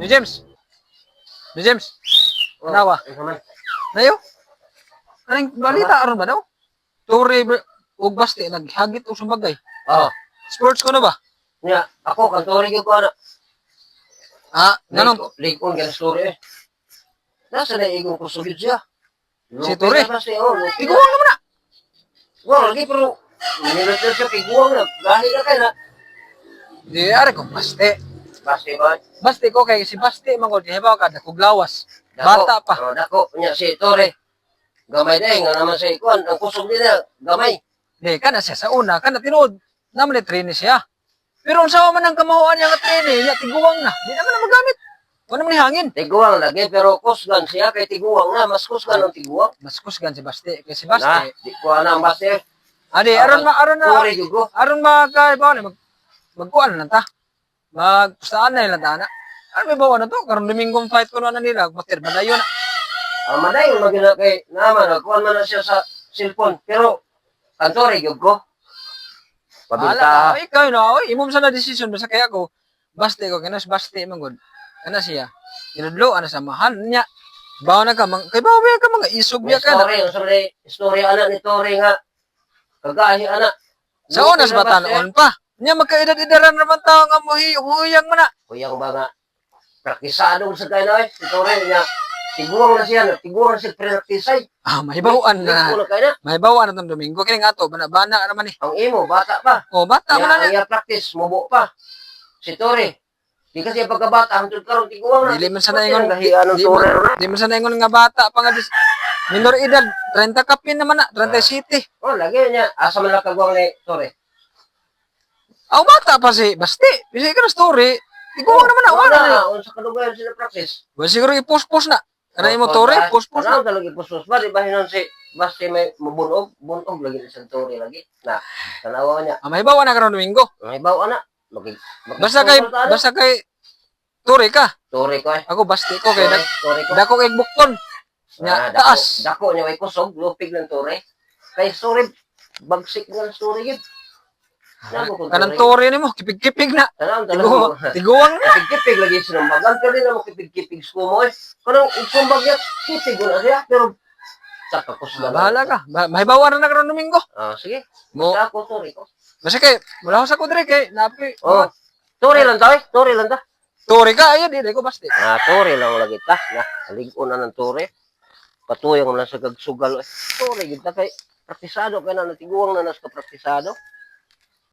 Ni James. Ni James. Nawa. Ikaw man. Nayo. Anong balita aron ba daw? Tore ug Basti naghagit og sumbagay. Oh. Sports ko na ba? Nya, ako kang Tore gyud ko ana. Ah, nganong Lig-on gyud story eh. Nasa na igong kusog siya. Si Tore? Si oh, lupi na. Iguang naman na. Wow, lagi pero minus na siya piguang na. Gahi na kay na. Di are ko Basti. Basti ba? Basti ko kay si Basti man gud hibaw ka dakog lawas. Dako. Bata pa. Oh, dako nya si Tore. Gamay dai nga naman sa ikuan ang kusog nila gamay. Di kana siya sa una kana tinuod naman ni trainee siya. Pero unsa man ang kamahuan niya nga trainee, niya tiguang na. Di naman na magamit. Wala man ni hangin. Tiguang lagi pero kusgan siya kay tiguang na mas kusgan ang tiguang. Mas kusgan si Basti kay si Na, Basti. di ko ana ang basti. Adi aron ma aron na Tore gyud ko. Aron makaibaw ni magkuan lang ta. Magpustaan na ilang ta na. Ano may bawa na to? Karon Domingong fight ko na nila, matir madayon na. Ang madayon magina kay naman nagkuan man na siya sa cellphone pero kantore gyud ko. Ala, Pabinta. ay, ikaw na, oy, imong sa na decision basta kaya ako. Basti ko kinas basti man gud. Kana siya. Inudlo ana sa mahal niya. Bawa na ka mang kay bawa ba ka mga isog May biya ka na. story, ang story, story ana ni Tore nga kagahi ana. Sa onas Lupi na ba basti. tanon pa? Nya magkaedad-edaran raman tao nga muhi huyang man na. Kuyang ba nga praktisado sa kay na eh, si Tore nga tiguang na siya, tiguang na siya praktisay. Ah, mahibawan na. Liko na kay na. Mahibawan na tong Domingo kini nga ato bana-bana raman ni. Ang imo bata pa. Oh, bata man Nga, na ang niya. iya practice mubo pa. Si Tore di kasi pagkabata hangtod karon tiguang na. Dili man sa naingon Gahian ang di Tore man, na. di man sa naingon nga bata pa nga minor edad 30 kapin naman na 30 city. Oh, lagi niya asa man lang kagwang ni Tore. Aw bata pa si Basti. Bisay ka na story. Iguang naman na wala na. Unsa kadugayan sila practice? Wa siguro i-post-post na. Kana imo Tore, post-post na. Ano talaga ipuspos ba? Di ba hinon si Basti may mabunog, bunog lagi na sa Tore lagi. Na, tanawa niya. Ah, mahibaw na karon Domingo. May bawa na. Mag, mag, Basta kay Tore ka. Tore ko eh. Ako Basti ko kay Tore, Tore ko. dako kay bukton. Nya Ah, dako, taas. Dako niya may kusog, lupig ng Tore. Kay sorry, bagsik nga ng Tore yun. Nago ko Kanang Tore nimo kipig-kipig na. Tanaw Tigo, talaga. tiguang na. Kipig-kipig lagi sinumbagan. Pero di na mo kipig-kipig sa kumo eh. Kanang sumbag niya, kipig ko na siya. Pero, saka kusog. Ah, bahala ka. Mahibaw na karon Domingo. Ah, sige. Mo Basta ako, sorry ko. basta kay mula sa ko dire kay napi. Oh. Tore lang ta, eh. Tore lang ta. Tore ka ayo di ko Basti. Ah, tore lang lagi ta. Na, lig-on na ng tore. Patuyang lang sa gagsugal. Eh. Tore gid ta kay praktisado kay na natiguang na nas ka praktisado.